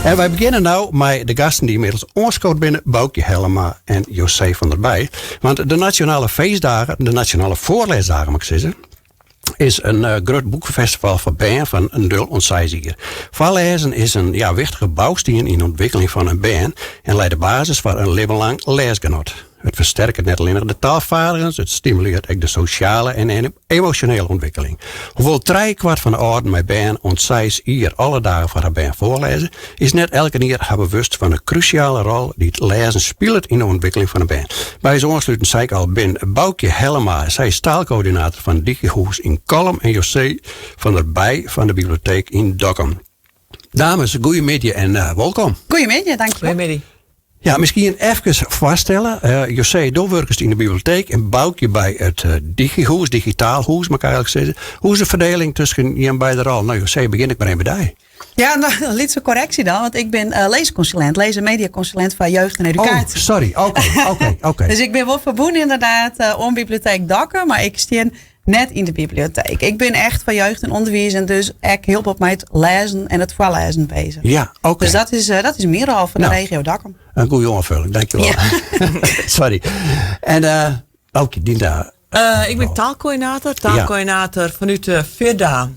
En wy begjinne no mei de gasten dy't ynmiddels oanskood binne, Boukje Hellema en José van der Bij. Want de Nasjonale Feestdagen, de Nasjonale Foarlêsdagen moat ik sizze, is in eh, grut boekfestival foar bern fan nul oant seis jier. Foarlêzen is in ja, wichtige boustien yn de ûntwikkeling fan in bern en leit de basis foar in libben lang lêsgenot. It fersterket net allinnich de taalfeardigens, it stimulearret ek de sosjale en emosjonele ûntwikkeling. Hoewol't trijekwart fan de âlden mei bern oant seis jier alle dagen foar har bern foarlêze, is net elkenien har bewust fan de krúsjale rol dy't lêzen spilet yn de ûntwikkeling fan in bern. By ús oansluten sei ik al bin Boukje Hellema, sy is taalkoördinator fan Digihûs yn Kollum en José van der Bij fan de biblioteek yn Dokkum. Dames, goeiemiddei en eh, wolkom. Goeiemiddei, dankjewol. Goeiemiddei. Ja, miskien efkes foarstelle. Uh, José, do wurkest yn de biblioteek en Boukje by it uh, Digihûs, digitaal hûs, moat ik eigentlik sizze. Hoe is de ferdieling tusken jim beide rol? No, José, begjin ik mar even by dy. Ja, no, in lytse korreksje dan, want ik bin uh, leesconsulent, lees- en mediaconsulent foar jeugd en edukaasje. Oh, sorry. Oké. Dus ik bin wol ferbûn ynderdaad uh, oan Biblioteek Dokkum, mar ik stean net yn de biblioteek. Ik bin echt foar jeugd en ûnderwiis en dus ek hiel bot mei it lêzen en it foarlêzen bezich. Ja, oké. Dus dat is, uh, dat is myn rol foar de No. regio Dokkum. In goede oanfolling, dankjewel. Ja. Sorry. En uh, Boukje, dyn Ik bin taalkoördinator, taalkoördinator fanút de Firda.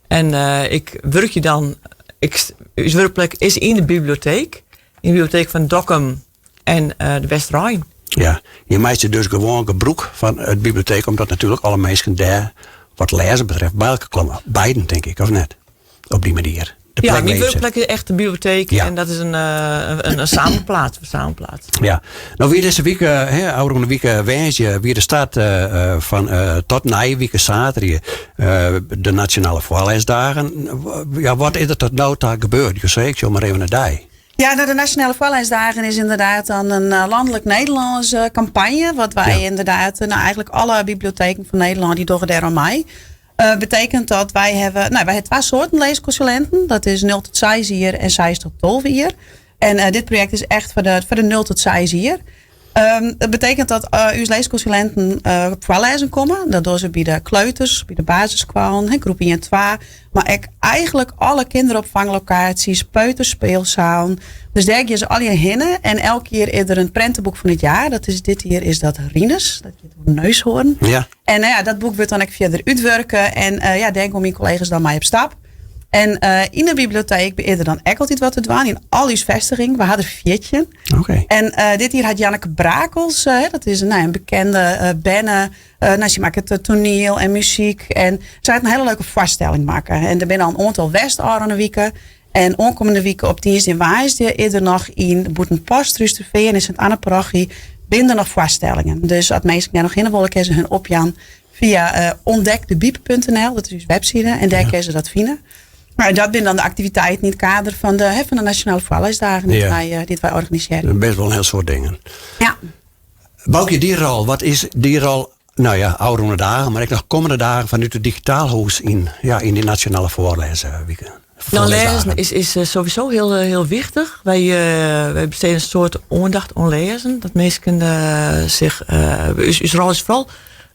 En uh, ik wurkje dan, ik, ús wurkplek is yn de biblioteek. Yn de biblioteek fan Dokkum en uh, de Westerein. Ja, je meitsje dus gewoan gebrûk fan it biblioteek, omdat natuerlik alle minsken dêr wat lêzen betreft by elkoar komme. Beiden, tink ik, of net? Op dy manier. De Ja, plek myn wêr je wurkplek is echt de biblioteek. Ja. En dat is in samenplaats. Samenplaats. Ja, no wie dizze wike, hè, ôfrûne wike woansdei, wie de start fan tot nije wike saterdei de Nasjonale Foarlêsdagen. Ja, wat is der tot no ta gebeurd? José, ik sjoch mar even nei dy. Ja, no, de Nasjonale Foarlêsdagen is ynderdaad dan in lanlik Nederlânske kampanje. Wat wy ynderdaad, no, eigentlik alle biblioteken fan Nederlân dy dogge dêr oan mei. Betekent dat wy hawwe, no, wy hawwe twa soarten leeskonsulinten. Dat is 0 tot 6 jier en 6 tot 12 jier. En dit projekt is echt foar de 0 tot 6 jier. Dat betekent dat ús leeskonsulinten foarlêzen komme. Dat dogge se by de kleuters, by de basisskoallen, hè, groep 1 en 2. Mar ek eigentlik alle kinderopvanglokaties, peuterspeelzalen. Dus dêr gean se allegear hinne. En elk jier is der in prentenboek fan it jaar. Dat is, dit jier is dat Rinus. Dat giet oer neushoorn. En no ja, dat boek wurdt dan ek fierder útwurke. En ja, dêr gean myn kollega's dan mei op stap. En yn de biblioteek is der dan ek altyd wat te dwaan. Yn al ús festigingen. We ha der 14. En dit jier hat Janneke Brakels, dat is no, in bekende berne. No, sy makket toaniel en muzyk. En sy hat in hiele leuke foarstelling makke. En der binne al in oantal west ôfrûne wike. En oankommende wike op tiisdei en woansdei is der noch yn Bûtenpost, Surhústerfean en Sint Anne-parochie binne der noch foarstellingen. Dus as minsken dêr noch hinne wolle, kinne se hun opjaan fia ontdekdebieb.nl, dat is ús webside, en dêr kinne se dat fine. No, dat binne dan de aktiviteiten yn it kader fan de, hè, fan de Nasjonale Foarlêsdagen dy't wy organisearje. Bêst wol in hiel soad dingen. Ja. Boukje, dy rol, wat is dy rol, no ja, ôfrûne dagen, mar ek noch kommende dagen fanút it digitaal hûs yn, ja, yn dy Nasjonale Foarlêswike? No, lêzen is sowieso hiel wichtich. Wy bestede in soad oandacht oan lêzen. Dat minsken sich. Ús rol is foaral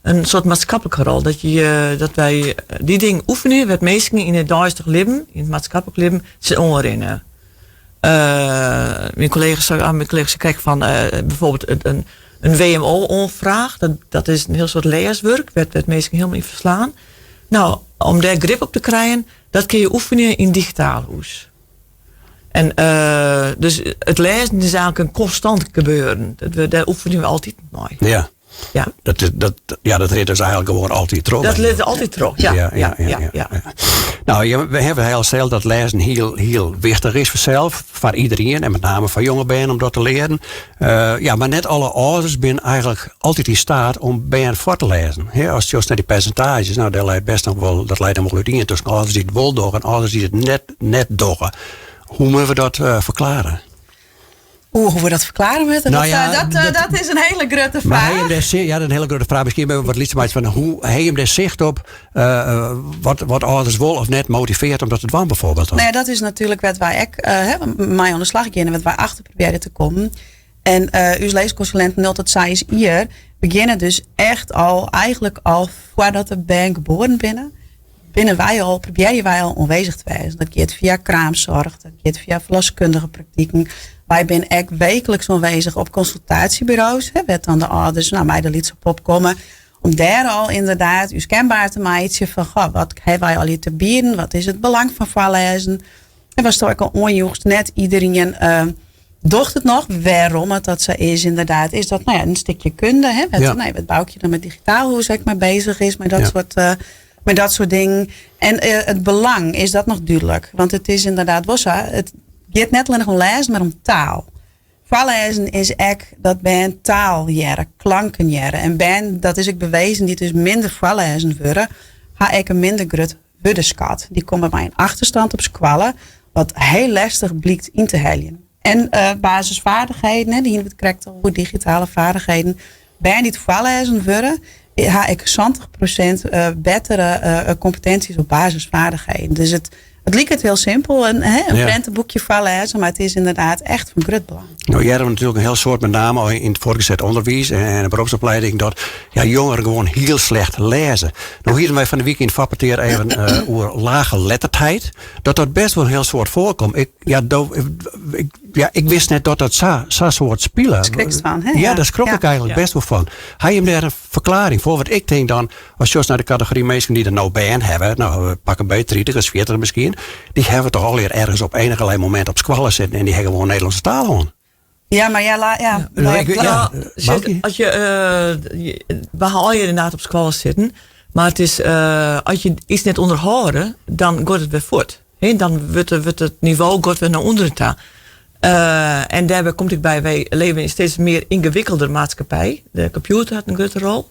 in soart maatskiplike rol. Dat je, dat wy dy dingen oefenje wêr't minsken yn it deistich libben, yn it maatskiplik libben, tsjin oanrinne. Myn kollega's, myn kollega's krekt fan bijvoorbeeld in WMO-oanfraach. Dat is in hiel soad lêswurk, wêr't minsken hielendal yn ferslaan. No, om dêr grip op te krijen, dat kinne je oefenje yn digitaal hûs. En dus it lêzen is eigentlik in konstant gebeuren. Dêr oefenje we altyd mei. Ja. Ja. Dat, ja, dat rint dus eigentlik gewoan altyd troch. Dat rint altyd troch, ja. Ja. No, we hawwe hiel snel dat lêzen hiel, hiel wichtich is fansels, foar iderien en met name foar jonge bern om dat te learen. Ja, mar net alle âlders binne eigentlik altyd yn steat om bern foar te lêzen. Hè, ast sjochst nei dy persintaazjes, no, dêr leit bêst noch wol, dat leit dan wol útien tusken âlders dy't it wol dogge en âlders dy't it net dogge. Hoe moatte we dat ferklearje? Oeh, hoe we dat ferklearje moatte? No ja, Dat is in hiele grutte Mar fraach. ha jim dêr ja, dat is in hiele grutte fraach. Miskien even wat lytser meitsje fan hoe ha jim dêr sicht op wat âlders wol of net motivearret om dat te dwaan bijvoorbeeld dan? No ja, dat is natuerlik wêr't wy ek hè, mei oan de slach gean en wêr't wy achter probearje te kommen. En ús leeskonsulinten 0 tot 6 jier begjinne dus echt al, eigentlik al foardat de bern geboren binne. binne wy al, probearje wy al oanwêzich te wêzen. Dat giet fia kraamzorg, dat giet fia ferloskundige praktiken. Wy binne ek wykliks oanwêzich op konsultaasjeburo's, hè, wêr't dan de âlders nou, mei de lytse pop komme. Om dêr al ynderdaad ús kenbaar te meitsjen fan goh, wat hawwe wy allegear te bieden, wat is it belang fan foarlêzen. En watsto ek al oanjoechst, net iderien uh, docht it noch. Wêrom it dat sa is, ynderdaad, is dat nou ja, in stikje kunde. Hè? Wat, ja. nee, wat Boukje dan mei Digitaal Hûs ek mei beuzich is, mei dat, ja. soart, uh, mei dat soart dingen. En uh, it belang, is dat noch dúdlik? Want it is ynderdaad wol sa, it giet net allinnich om lêzen, mar om taal. Foarlêzen is ek dat bern taal hearre, klanken hearre. En bern, dat is ek bewezen, dy't dus minder foarlêzen wurde, ha ek in minder grut wurdskat. Dy komme mei in achterstand op skoalle, wat hiel lestich blykt yn te heljen. En uh, basisvaardigheden, hè, dy hiene we it krekt al oer, digitale vaardigheden. Bern dy't foarlêzen wurde, ha ek 70% uh, bettere uh, kompetinties op basisvaardigheden. Dus it, it liket hiel simpel, in, hè, in ja. prentenboekje foarlêze, mar it is ynderdaad echt fan grut belang. No, hearre we natuerlik in hiel soad, met name yn it fuortset ûnderwiis en de beropsoplieding, dat ja, jongeren gewoan hiel slecht lêze. No hiene wy fan de wike yn it foarpetear even uh, oer laaggeletterdheid. Dat dat bêst wol in hiel soad foarkomt. Ik, ja, do, ik, ja, ik wist net dat dat sa, sa soad spile. Skrikst fan, hè? Ja, dêr skrok ik eigentlik bêst wol fan. Ha jim dêr in ferklearring foar? Want ik tink dan, as sjochst nei de kategory minsken dy't der no bern hawwe, no, pak 'm beet tritigers, fjirtiger miskien, dy hawwe toch allegear ergens op enigerlei momint op skoalle sitten en dy hawwe gewoan Nederlânske taal hân. Ja, mar ja, la, ja. Ja, ik, ja, as je, uh, we ha allegear ynderdaad op skoalle sitten, mar it is, uh, as je iets net ûnderhâlde, dan giet it wer fuort. Hè, dan wurdt, wurdt it nivo giet wer nei ûnderen ta. Uh, en dêrby komt ek by, wy leve yn steeds mear yngewikkelder maatskippij. De kompjûter hat in grutte rol.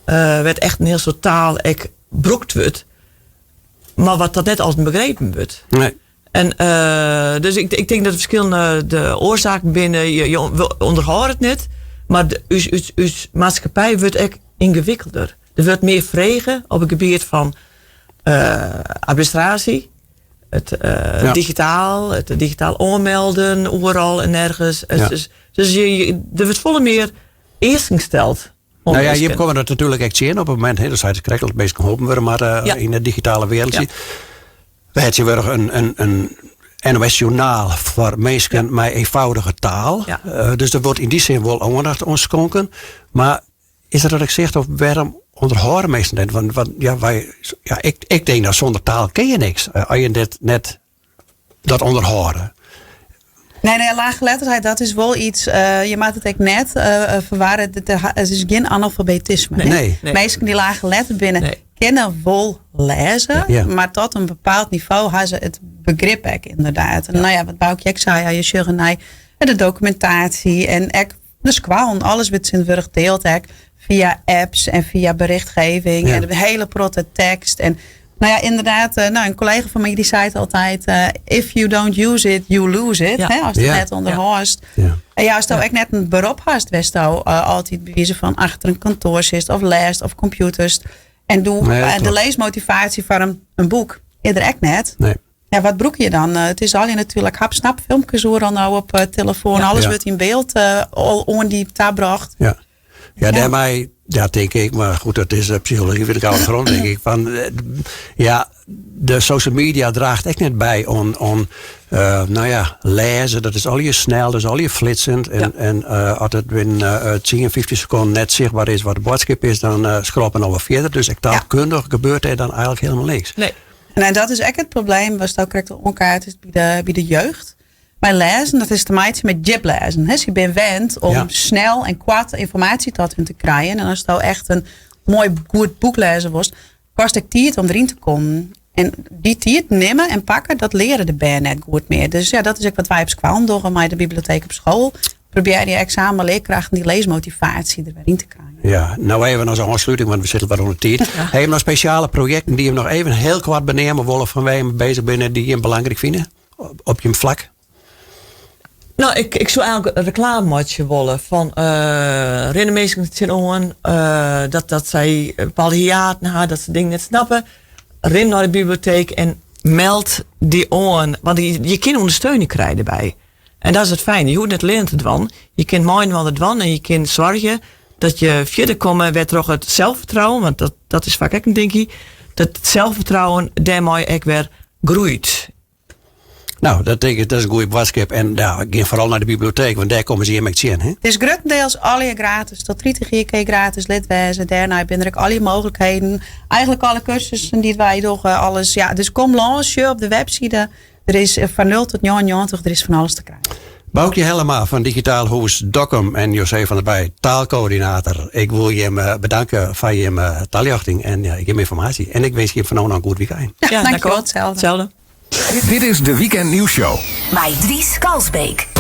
Uh, wêr't echt in hiel soad taal ek brûkt wurdt. Mar wat dat net altyd begrepen wurdt. Nee. En uh, dus ik, ik tink dat ferskillende de oarsaken binne. Je, je ûnderhâlde it net. Mar de, ús, ús, ús maatskippij wurdt ek yngewikkelder. Der wurdt mear frege op it gebiet fan uh, administraasje, it uh, ja. digitaal, it digitaal oanmelden, oeral en nergens. Ja. Dus, dus je, je, der wurdt folle mear easken steld. No ja, jim komme dat natuerlik ek tsjin op it momint, hè, dat sei it krekt al, dat minsken holpen wurde moatte ja. yn de digitale wereld. Ja. We hawwe tsjintwurdich in, in, in NOS-journaal foar minsken ja. mei eenvoudige taal. Ja. Uh, dus der wurdt yn dy sin wol oandacht oan skonken. Mar is dat wat ik sis, of wêrom ûnderhâlde minsken dat? Want, want ja, wy, ja, ik, ik tink dat sûnder taal kinne je niks. Eh, as je dit net dat ûnderhâlde. Nee, nee, laaggeletterdheid, dat is wol yts. Uh, je moatte it ek net uh, ferwarre. It is gjin analfabetisme. Nee. nee. Minsken dy't laaggeletterd binne, nee. kinne wol lêze, ja. mar tot in bepaald nivo ha se it begrip ek ynderdaad. En ja. no ja, wat Boukje ek sei, je sjogge nei de dokumentaasje en ek de skoallen, alles wurdt tsjintwurdich dield ek fia apps en fia berichtgeving ja. en de hiele protte tekst. En no ja, ynderdaad, uh, no, in kollega fan my dy sei altyd, uh, if you don't use it, you lose it. Ja. Hè, ast it net ûnderhâldst. Ja. En ja, asto ek net in berop hast, wêr'tsto uh, altyd by wize fan achter in kantoar sitst of lêst of kompjûterst. En doe, nee, de lêsmotivaasje foar in, in boek is der ek net. Nee. Ja, wat brûke je dan? It is allegear natuerlik hap, snap, filmkes oeral no op telefoan. Alles wurdt yn byld al oan dy tabrocht. Ja, ja, dêrmei, ja, tink ik, mar goed, dat is psychology fan de kâlde grûn, tink ik. Fan, ja, de social media draacht ek net by oan, oan uh, no ja, lêze. Dat is allegear snel, dat is allegear flitsend. En, ja. en uh, as it binnen uh, 10, 15 sekonden net sichtber is wat de boadskip is, dan uh, scrolle we noch wer fierder. Dus ek taalkundich ja. gebeurt der dan eigentlik hielendal niks. Nee. En dat is ek it probleem, watsto krekt al oankaartest by de, by de jeugd. Mei lêzen, dat is te meitsjen mei djip lêzen. Hè, se binne wend om ja. snel en koart ynformaasje tot hun te krijen. En asto echt in moai goed boek lêze wolst, kostet ek tiid om deryn te kommen. En dy tiid nimme en pakke, dat leare de bern net goed mear. Dus ja, dat is ek wat wy op skoallen dogge mei de biblioteek op skoal. Probearje ek samen mei learkrachten dy lêsmotivaasje der wer yn te krijen. Ja, no even as oansluting, want we sitte wat oan de tiid. Ja. Ha jim noch spesjale projekten dy't jim noch even hiel koart beneame wolle fan wêr't jim beuzich binne, dy't jim belangryk fine op, op jim flak? No, ik, ik soe eigentlik reklame meitsje wolle fan uh, rinne minsken tsjinoan uh, dat, dat sy bepaalde hiaten ha, dat se dingen net snappe. Rin nei de biblioteek en meld dy oan, want je, je kinne ûndersteuning krije derby. En dat is it fijne. Je hoege net allinne te dwaan. Je kinne mei-inoar dwaan en je kinne soargje dat je fierder komme wêrtroch it selsfertrouwen, want dat, dat is faak ek in dinkje, Dat it selsfertrouwen dêrmei ek wer groeit. No, dat tink ik, dat is in goede boadskip. En ja, gean foaral nei de biblioteek, want dêr komme se jim ek tsjin. Hè? It is gruttendeels allegear gratis. Tot 30 jier kin je gratis lid wêze. Dêrnei binne der ek allegear mooglikheden. Eigentlik alle kursussen dy't wy dogge, alles. Ja, dus kom lâns, sjoch op de webside. Der is fan 0 tot 99, der is fan alles te krijen. Boukje Hellema fan Digitaal Hûs Dokkum en José van der Bij, taalkoördinator. Ik wol jim bedanke foar jim taljochting en jim ynformaasje. En ik winsk jim fan no noch in goed wykein. Ja, dankjewol. Itselde. Dit is de Weekend Nieuws Show. Mei Dries Kalsbeek.